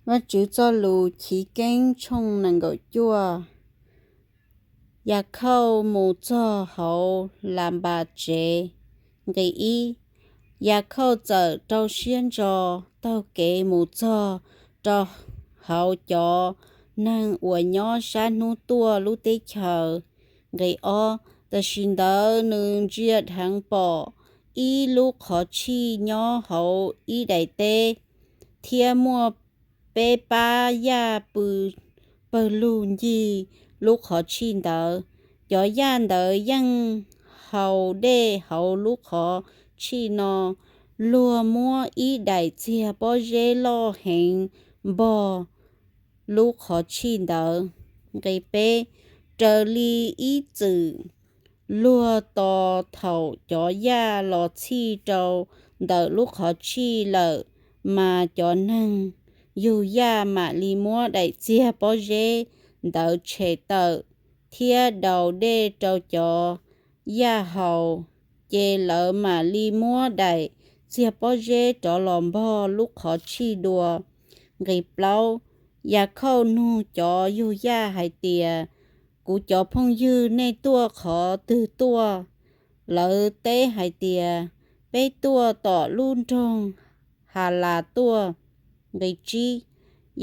Vajtswv txoj lus Chiv Keeb tshooj nees nkaum cuaj. Yakhauj mus txog hauv Lanpas tsev. Nqe ib. Yakhauj txawm rau siab ntso taug kev mus txog rau hauv cov neeg uas nyob sab hnub tuaj lub teb chaws. Nqe ob. Tam sim ntawd nws ntsia dheev pom ib lub qhov tshij nyob hauv ib daim teb, thiab muaj peb pab yaj pw pawg lug ncig lub qhov tshij ntawd. Cov yaj ntawd yeej haus dej hauv lub qhov tshij no. Luag muab ib daim txiag pob zeb loj heev npog lub qhov tshij ntawd. Nqe peb. Raws li ib txwm, luag tos thaum cov yaj los txhij rau ntawm lub qhov tshij lawm, mas cov neeg yug yaj mam li muab daim txiag pob zeb ntawd tshem tawm thiab daus dej rau cov yaj haus, ces lawv mam li muab daim txiag pob zeb rov los npog lub qhov tshij dua. Nqe plaub. Yakhauj nug cov yug yaj hais tias, Kuv cov phooj ywg, nej tuaj qhov twg tuaj? Lawv teb hais tias, Peb tuaj tom lub nroog Halas tuaj. Nqe tsib.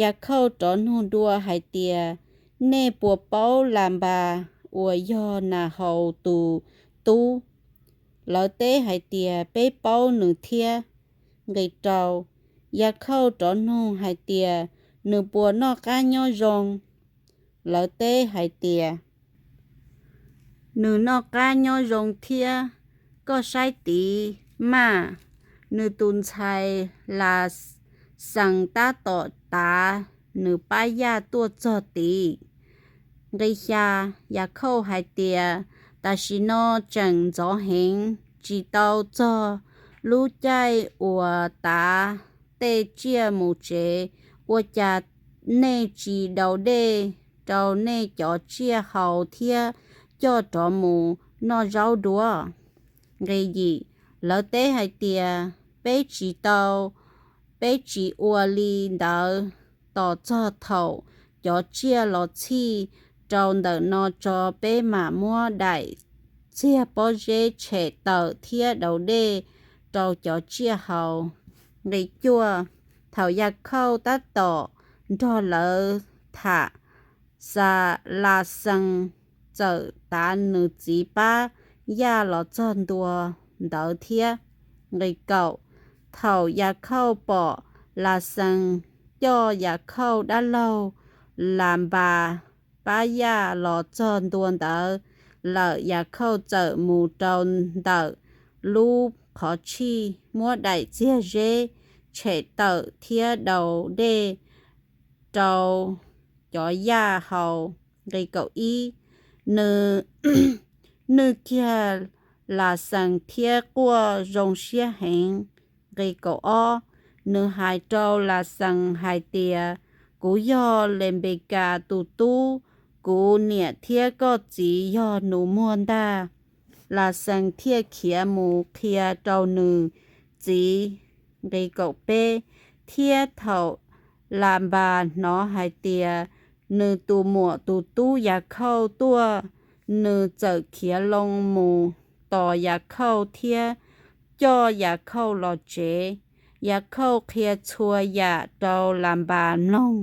Yakhauj rov nug dua hais tias, Nej puas paub Lanpas uas yog Nahaus tus tub? Lawv teb hais tias, Peb paub nws thiab. Nqe rau. Yakhauj rov nug hais tias, Nws puas noj qab nyob zoo? Lawv teb hais tias, Nws noj qab nyob zoo thiab. Koj saib tid maj, nws tus ntxhais Laxees tab tom tav nws pab yaj tuaj txog tid. Nqe xya. Yakhauj hais tias, Tam sim no tseem ntxov heev, tsis tau txog lub caij uas tav tej tsiaj mus tsev. Ua cas nej tsis daus dej rau nej cov tsiaj haus thiab coj rov mus noj zaub dua? Nqe yim. Lawv teb hais tias, Peb tsis tau, peb tsis ua li ntawd. Tos txog thaum cov tsiaj los txhij rau ntawm no tso, peb mam muab daim txiag pob zeb tshem tawm thiab daus dej rau cov tsiaj haus. Nqe cuaj. Thaum Yakhauj tab tom nrog lawv tham, Xa Laxees txawm tav nws txiv pab yaj los txog ntua ntawd thiab. Nqe kaum. Thaum Yakhauj pom Laxees coj Yakhauj dab laug Lanpas pab yaj los txog ntua ntawd lawm, Yakhauj txawm mus rau ntawm lub qhov tshij, muab daim txiag zeb tshem tawm thiab daus dej rau cov yaj haus. Nqe kaum ib. Nws nwj kiag Laxees thiab quaj zoo siab heev. Nqe kaum ob. Nws hais rau Laxees hais tias, Kuv yog Lenpekas tus tub, kuv niam thiab koj txiv yog nus muag ntag. Laxees thiaj khiav mus qhia rau nws txiv. Nqe kaum peb. Thiab thaum Lanpas hnov hais tias nws tus muam tus tub Yakhauj tuaj, nws txawm khiav loo mus tos Yakhauj thiab coj Yakhauj los tsev. Yakhauj qhia txhua yam rau Lanpas mloog.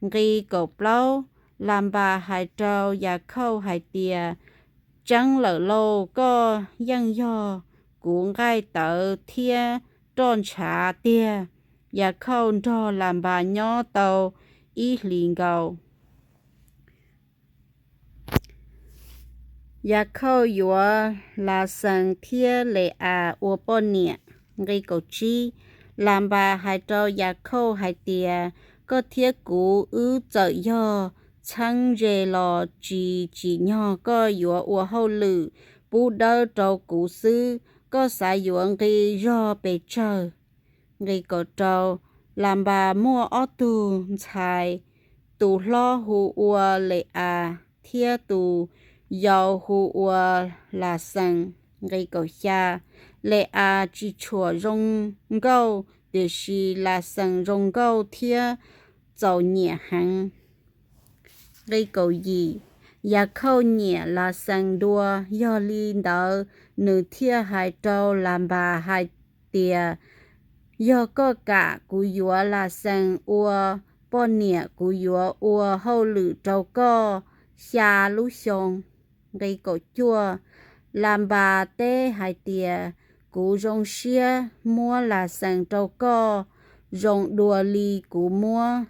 Nqe kaum plaub. Lanpas hais rau Yakhauj hais tias, Tseeb lawm lauj, koj yeej yog kuv nqaij tawv thiab roj ntshav tiag. Yakhauj nrog Lanpas nyob tau ib hlis nkaus. Yakhauj yuav Laxees thiab Le-as ua poj niam. Nqe kaum tsib. Lanpas hais rau Yakhauj hais tias, Koj thiab kuv wb txawm yog txheeb ze los tsis tsim nyog koj yuav ua hauj lwm pub dawb rau kuv xwb. Koj xav yuav nqi zog pes tsawg? Nqe kaum rau. Lanpas muaj ob tug ntxhais, tus hlob hu ua Le-as thiab tus yau hu ua Laxees. Nqe kaum xya. Le-as tsis tshua zoo nkauj, tiam sis Laxees zoo nkauj thiab txaus nyiam heev. Nqi kaum yim. Yakhauj nyiam Laxees dua, yog li ntawd nws thiaj hais rau Lanpas hais tias, Yog koj kam, kuv yuav Laxees ua poj niam, kuv yuav ua hauj lwm rau koj xya lub xyoo. Nqi kaum cuaj. Lanpas teb hais tias, Kuv zoo siab muab Laxees rau koj zoo dua li kuv muab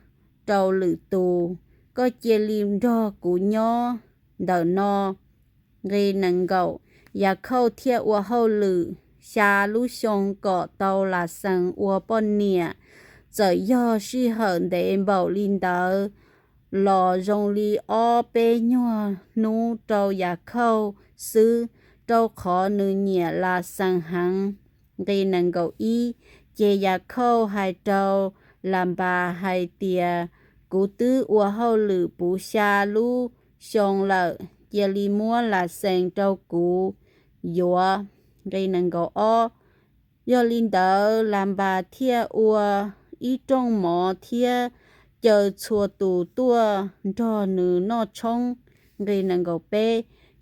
rau lwm tus. Koj cia li nrog kuv nyob ntawm no. Nqi nees nkaum. Yakhauj thiaj ua hauj lwm xya lub xyoo kom tau Laxees ua poj niam. Txawm yog sij hawm ntev npaum li ntawd los zoo li ob peb nyuag hnub rau Yakhauj xwb, rau qhov nws nyiam Laxees heev. Nqi nees nkaum ib. Ces Yakhauj hais rau Lanpas hais tias, Kuv twb ua hauj lwm puv xya lub xyoo lawm, cia li muab Laxees rau kuv yuav. Nqi nees nkaum ob. Yog li ntawd Lanpas thiaj ua ib rooj mov thiab caw txhua tus tuaj nrog nws noj tshoob. Nqi nees nkaum peb.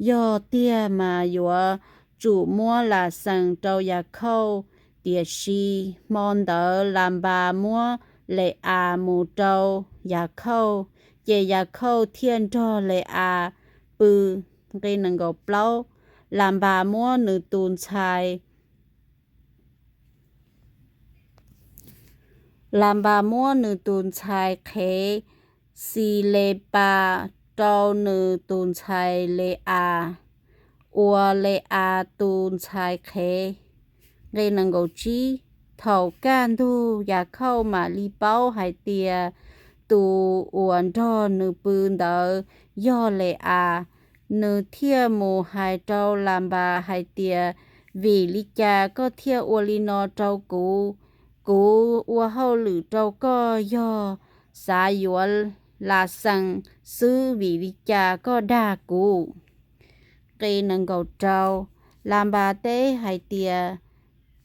Yog tiag mas yuav tsum muab Laxees rau Yakhauj, tiam sis hmo ntawd Lanpas muab Le-as mus rau Yakhauj, ces Yakhauj thiaj nrog Le-as pw. Nqi nees nkaum plaub. Lanpas muab nws tus ntxhais Lanpas muab nws tus ntxhais qhev Xilepas rau nws tus ntxhais Le-as ua Le-as tus ntxhais qhev. Nqi nees nkaum tsib. Thaum kaj ntug Yakhauj mam li paub hais tias tus uas nrog nws pw ntawd yog Le-as, nws thiaj mus hais rau Lanpas hais tias, Vim li cas koj thiaj ua li no rau kuv? Kuv ua hauj lwm rau koj yog xav yuav Laxees xwb, vim li cas koj dag kuv? Nqi nees nkaum rau. Lanpas teb hais tias,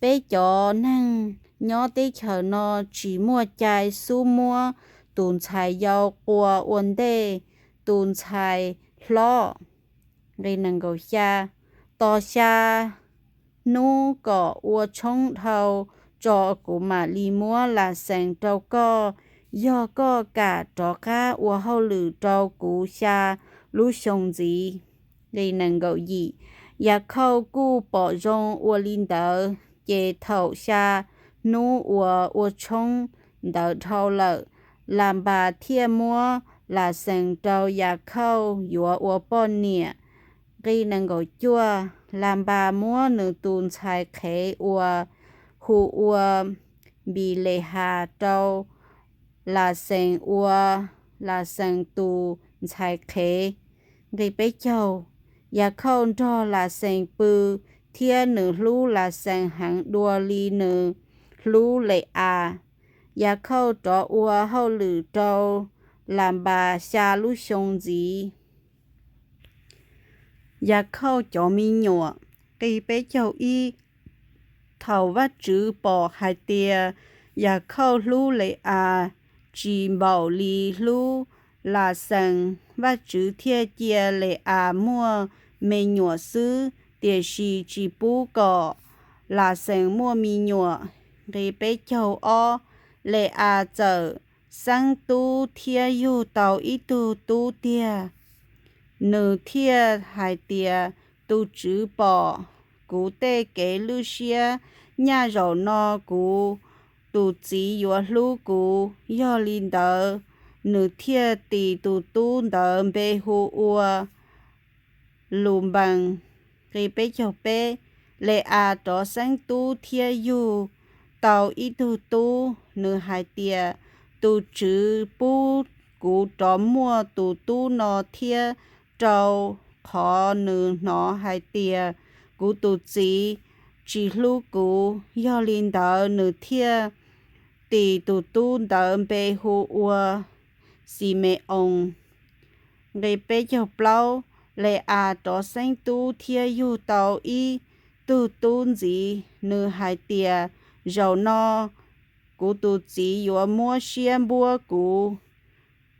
Peb cov neeg nyob teb chaws no tsis muaj cai xub muab tus ntxhais yau qua ua ntej tus ntxhais hlob. Nqi nees nkaum xya. Tos xya hnub kom ua tshoob dhau tso, kuv mam li muab Laxees rau koj, yog koj kam rov qab ua hauj lwm rau kuv xya lub xyoo ntxiv. Nqi nees nkaum yim. Yakhauj kuj pom zoo ua li ntawd, ces thaum xya hnub uas ua tshoob ntawd dhau lawm, Lanpas thiaj muab Laxees rau Yakhauj yuav ua poj niam. Nqi nees nkaum cuaj. Lanpas muab nws tus ntxhais qhev uas hu ua Npilehas rau Laxees ua Laxees tus ntxhais qhev. Nqi peb caug. Yakhauj nrog Laxees pw, thiab nws hlub Laxees heev dua li nws hlub Le-as. Yakhauj rov ua hauj lwm rau Lanpas xya lub xyoo ntxiv. Yakhauj cov me nyuam. Nqi peb caug ib. Thaum Vajtswv pom hais tias Yakhauj hlub Le-as tsis npaum li hlub Laxees, Vajtswv thiaj cia Le-as muaj me nyuam xwb, tiam sis tsis pub kom Laxees muaj me nyuam. Nqi peb caug ob. Le-as txawm xeeb tub thiab yug tau ib tug tub tiag. Nws thiaj hais tias, Tus Tswv pom kuv tej kev lwj siab nyaj, zaum no kuv tus txiv yuav hlub kuv. Yog li ntawd, nws thiaj tis tus tub ntawd npe hu ua Lunpees. Nqi peb caug peb. Le-as rov xeeb tub thiab yug tau ib tug tub. Nws hais tias, Tus Tswv pub kuv rov muaj tus tub no thiab, rau qhov nws hnov hais tias kuv tus txiv tsis hlub kuv. Yog li ntawd, nws thiaj tis tus tub ntawd npe hu ua Xime-oos. Nqi peb caug plaub. Le-as rov xeeb tub thiab yug tau ib tug tub ntxiv. Nws hais tias, Zaum no kuv tus txiv yuav muab siab npuab kuv.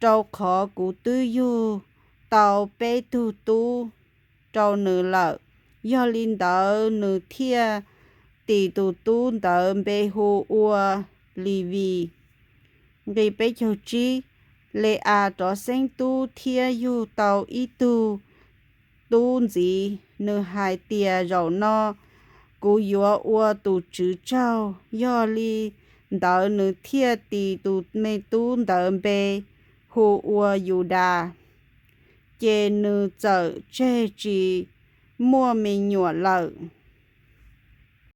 rau qhov kuv twb yug tau peb tug tub rau nws lawm. Yog li ntawd, nws thiaj tis tus tub ntawd npe hu ua Levis. Nqe Le-as rov xeeb tub thiab yug tau ib tug tub ntxiv. Nws hais tias, Zaum no kuv yuav ua tus Tswv tsaug. Yog li ntawd, nws thiaj tis tus me tub ntawd npe hu ua Yudas. Ces nws txawm tseg tsis muaj me nyuam lawm.